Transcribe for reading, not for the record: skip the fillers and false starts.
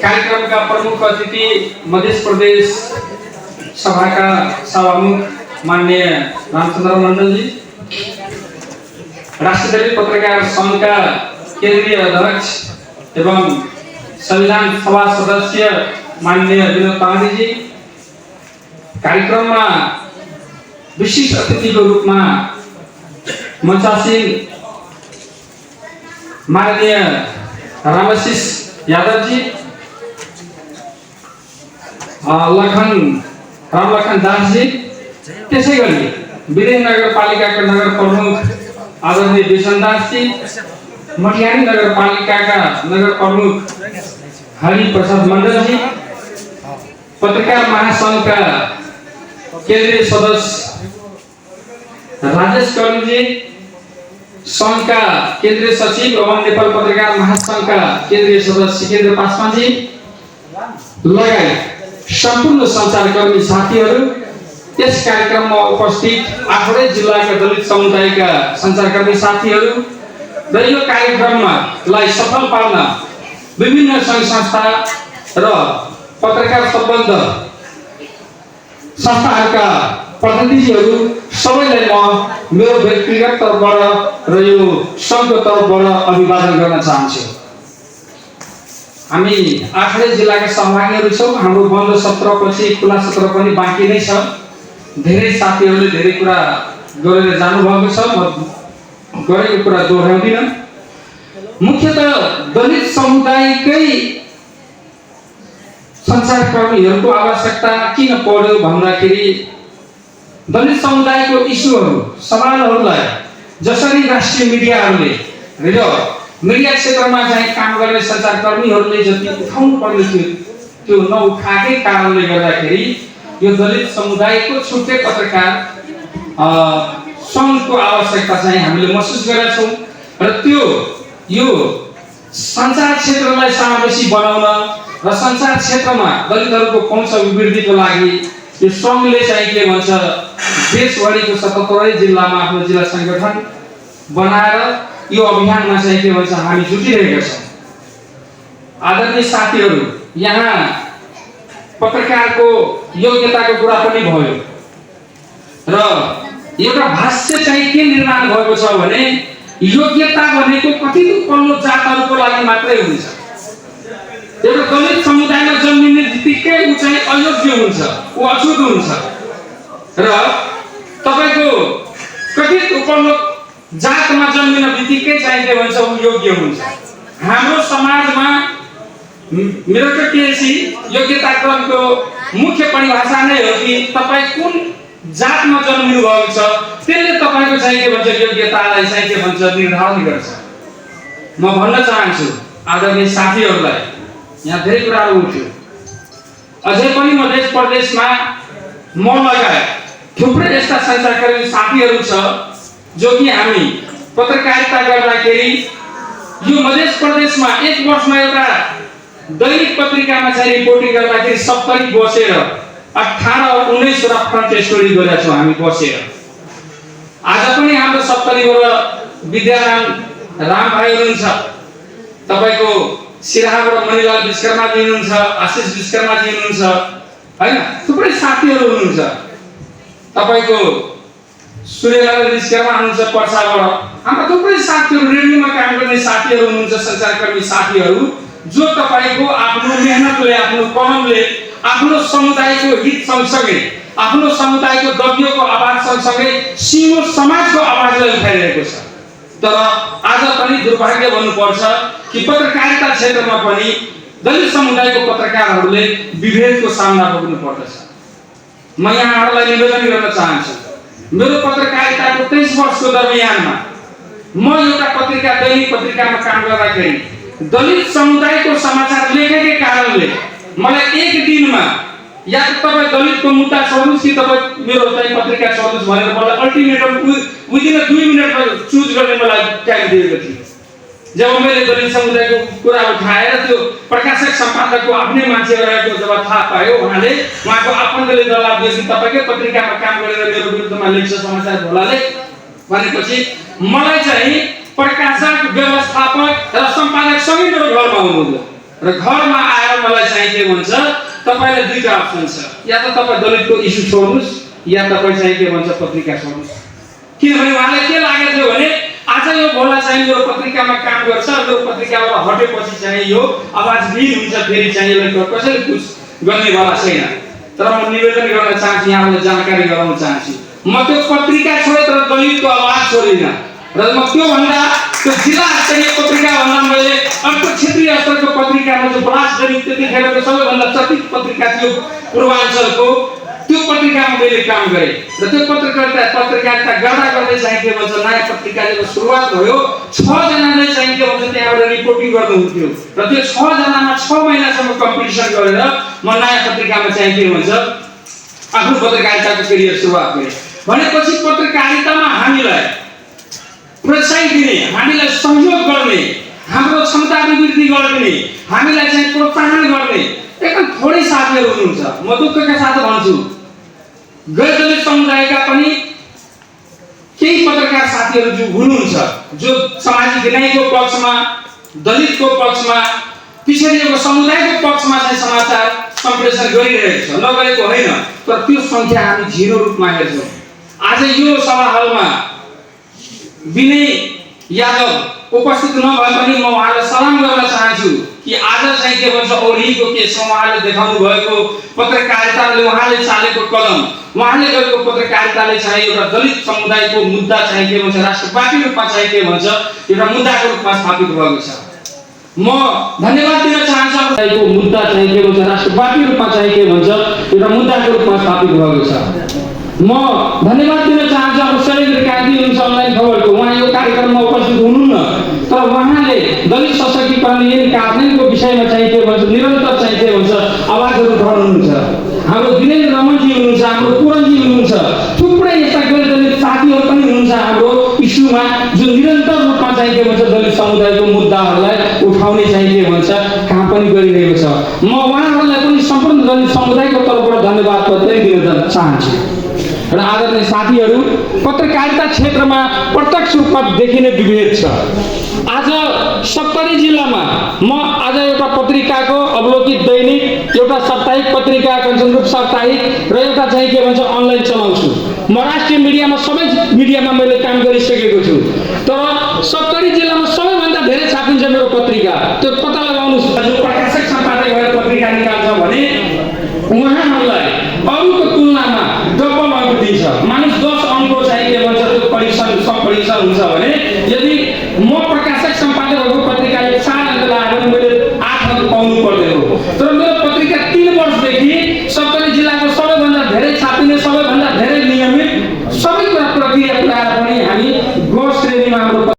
कार्यक्रम का प्रमुख अतिथि मध्य प्रदेश सभा का सभामुख माननीय रामचंद्र मंडल जी, राष्ट्रीय पत्रकार संघ का केंद्रीय अध्यक्ष एवं संविधान सभा सदस्य माननीय विनोद तामाङ जी, कार्यक्रम में विशिष्ट अतिथि के रूप में मंचासीन माननीय रामाशीष यादव जी, रामलखन दास जी, त्यसै गरी विदेन नगरपालिका का नगर प्रमुख आदरणीय विष्णु दास जी, मटियानी नगरपालिका का नगर प्रमुख हरि प्रसाद मंडल जी, पत्रकार महासंघ का केंद्रीय सदस्य राजेश कर्मी जी, संघ का केंद्रीय सचिव एवं नेपाल पत्रकार महासंघ का केंद्रीय सदस्य सिकेन्द्र पासवान जी लगायत संपूर्ण संचारकर्मी साथीहरू, इस कार्यक्रम में उपस्थित आठवटै जिल्लाका दलित समुदायका संचारकर्मी साथीहरू र यो कार्यक्रमलाई सफल पार्न विभिन्न संघ संस्था र पत्रकार सम्बन्ध संस्थाहरूका प्रतिनिधिहरू सबैलाई म मेरो व्यक्तिगत तर्फबाट र यो संघको तर्फबाट अभिवादन गर्न चाहन्छु। हामी आठवटै जिल्लाका सहभागीहरू छौं। हाम्रो बन्द सत्रपछि खुला सत्र पनि बाँकी नै छ। धेरै साथीहरूले धेरै कुरा गरेर जानुभएको छ, म गरेको कुरा दोहोर्याउँदिन। मुख्यतः दलित समुदायकै संचारकर्मीहरूको आवश्यकता किन पर्यो भन्दाखेरि दलित समुदायको इस्युहरू सवालहरूलाई जसरी राष्ट्रिय मिडियाहरूले र मिडिया क्षेत्रमा चाहिँ काम गर्ने संचारकर्मीहरूले जति उठाउनु पर्ने थियो त्यो नउठाएकै कारणले गर्दाखेरि यो दलित समुदायको छुट्टै पत्रकार संघको आवश्यकता चाहिँ हामीले महसुस गरेका छौं र त्यो यो संचार क्षेत्रलाई समावेशी बनाउन र संचार क्षेत्रमा दलितहरूको पहुँच अभिवृद्धिको लागि यो संघले चाहिँ के भन्छ देशभरिको 77 जिल्लामा आफ्नो जिल्ला संगठन बनाएर यो अभियानमा चाहिँ के भन्छ हामी जुटिरहेका छौं। आदरणीय साथीहरू, यहाँ पत्रकारको योग्यताको कुरा पनि भयो र एउटा भाष्य चाहिँ के निर्माण भएको छ भने योग्यता भनेको कति पल्लो जातहरूको लागि मात्रै हुन्छ। एउटा दलित समुदायमा जन्मिने बित्तिकै उ चाहिँ अयोग्य हुन्छ, उ अछुत हुन्छ र तपाईको कति पल्लो जातमा जन्मिने बित्तिकै चाहिँ के भन्छ उ योग्य हुन्छ। हाम्रो समाजमा मेरिटोक्रेसी योग्यता क्रमको मुख्य परिभाषा नै हो कि तपाई कुन जातमा जन्मिनु भएको छ त्यसले तपाईको चाहिँ के भन्छ योग्यतालाई चाहिँ के भन्छ निर्धारण गर्छ। म भन्न चाहन्छु आदरणीय साथीहरूलाई, यहाँ धेरै कुराहरू उठ्यो। अझै पनि मध्य प्रदेशमा म लगायत थुप्रै यस्ता संचारकर्मी साथीहरू छ जो कि हामी पत्रकारिता गर्दाखेरि यो मध्य प्रदेशमा एक वर्षमा एउटा दैनिक पत्रिकामा चाहिँ रिपोर्टिङ गर्दाखेरि 70 बसेर 18 और 19 वटा फ्रन्ट स्टोरी गरेका छौं हामी बसेर। आज पनि हाम्रो 70 बाट विद्याराम राम भाइ हुनुहुन्छ, तपाईको सिराहाबाट मणिलाल विश्वकर्मा जी हुनुहुन्छ, आशिष विश्वकर्मा जी हुनुहुन्छ हैन, थुप्रै साथीहरू हुनुहुन्छ। तपाईको सूर्यलाल विश्वकर्मा हुनुहुन्छ पर्साबाट। हाम्रो थुप्रै साथीहरू रेडियोमा काम गर्ने साथीहरू हुनुहुन्छ, संचारकर्मी साथीहरू जो तपाईको आफ्नो मेहनतले, आफ्नो कलमले आफ्नो समुदायको हित सँगसँगै आफ्नो समुदायको दबिएको आवाज सँगसँगै सिङ्गो समाजको आवाजलाई उठाइरहेको छ। तर आज पनि दुर्भाग्य भन्नुपर्छ कि पत्रकारिता क्षेत्रमा पनि दलित समुदायको पत्रकारहरूले विभेदको सामना गर्नु पर्दछ। म यहाँहरूलाई निवेदन गर्न चाहन्छु, मेरो पत्रकारिताको 23 वर्षको दरमियानमा म एउटा पत्रिका दैनिक पत्रिकामा काम गर्दाखेरि दलित समुदायको समाचार लेखेकै कारणले मलाई एक दिनमा या त तपाई दलितको मुद्दा छोड्नुस् कि तपाई मेरो चाहिँ पत्रिका छोड्नुस् भनेर मलाई अल्टिमेटम विदिन 2 मिनेटमा चुज गर्ने मलाई टाइम दिएको थियो। जब मैले दलित समुदायको कुरा उठाएर त्यो प्रकाशक सम्पादकको आफ्नै मान्छे रहेको जब थाहा पायो, उहाँको आफन्तले दबाब दिएपछि तपाईकै पत्रिकामा काम गरेर मेरो विरुद्धमा लेख्छ समाचार भोलाले भनेपछि मलाई चाहिँ प्रकाशक, व्यवस्थापक र सम्पादक सँगै मेरो घरमा हुनुहुन्थ्यो। र घरमा आएर मलाई चाहिँ के भन्छ तपाईले दुईटा अप्सन छ, या त तपाई दलितको इस्यु छोड्नुस् या तपाई चाहिँ के भन्छ पत्रिका छोड्नुस्। किनभने उहाँलाई के लागेको थियो भने आज यो भोला चाहिँ यो पत्रिकामा काम गर्छ, यो पत्रिकाबाट हटेपछि चाहिँ यो आवाज बिन हुन्छ, फेरि चाहिँ यसलाई कसैले कुछ गर्ने वाला छैन। तर म निवेदन गर्न चाहन्छु, यहाँलाई जानकारी गराउन चाहन्छु, म त्यो पत्रिका छोडेँ तर दलितको आवाज छोडिनँ। र म त्यो भन्दा त्यो जिल्ला स्तरीय पत्रिका भन्दा मैले अर्को क्षेत्रीय स्तरको पत्रिकामा जो ब्लास्ट गरी त्यतिखेरको सबैभन्दा चर्चित पत्रिका थियो पूर्वाञ्चलको, त्यो पत्रिकामा मैले काम गरेँ। र त्यो पत्रकारिता गर्दा गर्दै चाहिँ के भन्छ नयाँ पत्रिकाको सुरुवात भयो। 6 जनाले चाहिँ के भन्छ त्यहाँबाट रिपोर्टिङ गर्नुहुन्थ्यो र त्यो 6 जनामा 6 महिनासम्म कम्पिटिसन गरेर म नयाँ पत्रिकामा चाहिँ के भन्छ आफ्नो पत्रकारिताको करियर सुरुवात गरेँ। भनेपछि पत्रकारितामा हामीलाई प्रोत्साहन दिने, हामीलाई सहयोग गर्ने, हाम्रो क्षमता अभिवृद्धि गर्ने, हामीलाई चाहिँ प्रोत्साहन गर्ने एकदम थोरै साथीहरू हुनुहुन्छ। म दुःखका साथ भन्छु, गैर दलित समुदायका पनि केही पत्रकार साथीहरू जो हुनुहुन्छ, जो सामाजिक न्यायको पक्षमा, दलितको पक्षमा, पिछडिएको समुदायको पक्षमा चाहिँ समाचार सम्प्रेषण गरिरहेको छ, नगरेको होइन, तर त्यो संख्या हामी 0 रूपमा हेर्छौँ। आज यो सभा हलमा विनय यादव उपस्थित नभए पनि म उहाँलाई सलाम गर्न चाहन्छु कि आज चाहिँ के भन्छ ओलीको केसमा उहाँले देखाउनु भएको पत्रकारिताले, उहाँले चालेको कदम, उहाँले गरेको पत्रकारिताले चाहिँ एउटा दलित समुदायको मुद्दा चाहिँ के भन्छ राष्ट्रव्यापी रूपमा चाहिँ के भन्छ एउटा मुद्दाको रूपमा स्थापित भएको छ। म धन्यवाद दिन चाहन्छु समुदायको मुद्दा चाहिँ के भन्छ राष्ट्रव्यापी रूपमा चाहिँ के भन्छ एउटा मुद्दाको रूपमा स्थापित भएको छ। म धन्यवाद दिन चाहन्छु अब शैलेन्द्र कार्की हुनुहुन्छ अनलाइन खबरको, उहाँ यो कार्यक्रममा उपस्थित हुनुहुन्न, तर उहाँले दलित सशक्तिकरण ऐन कार्यान्वयनको विषयमा चाहिँ के भन्छ निरन्तर चाहिँ के भन्छ आवाजहरू उठाउनुहुन्छ। हाम्रो दिनेन्द्र रमनजी हुनुहुन्छ, हाम्रो पुरनजी हुनुहुन्छ, थुप्रै यस्ता गैर दलित साथीहरू पनि हुनुहुन्छ हाम्रो इस्युमा जो निरन्तर रूपमा चाहिँ के भन्छ दलित समुदायको मुद्दाहरूलाई उठाउने चाहिँ के भन्छ काम पनि गरिरहेको छ। म उहाँहरूलाई पनि सम्पूर्ण दलित समुदायको तर्फबाट धन्यवाद पत्र दिन चाहन्छु। र आदरणीय साथीहरू, पत्रकारिता क्षेत्रमा प्रत्यक्ष रूपमा देखिने विभेद छ। आज 70 जिल्लामा म आज एउटा पत्रिकाको अवलोकित दैनिक, एउटा साप्ताहिक पत्रिका कञ्चनरूप साप्ताहिक र एउटा चाहिँ के भन्छ अनलाइन चलाउँछु। म राष्ट्रिय मिडियामा सबै मिडियामा मैले काम गरिसकेको छु, तर 70 जिल्लामा सबैभन्दा धेरै छापिन्छ मेरो पत्रिका। त्यो पत्ता लगाउनुहोस्, जो प्रकाशक सम्पादक भएर पत्रिका निकाल्छ भने उहाँहरूलाई अरूको तुलनामा डबल अंक दिन्छ। मानिस 10 अंकको चाहिँ के भन्छ त्यो परीक्षण सब परीक्षण हुन्छ भने यदि म प्रकाशक सम्पादक भएको पत्रिकाले 4 अंक लाएर मैले 8 अंक पाउनु पर्दैन। तर मेरो पत्रिका 3 वर्षदेखि 70 जिल्लाको सबैभन्दा धेरै छापिने, सबैभन्दा धेरै नियमित सबै कुरा प्रक्रिया पुऱ्याएर पनि हामी ग श्रेणीमा हाम्रो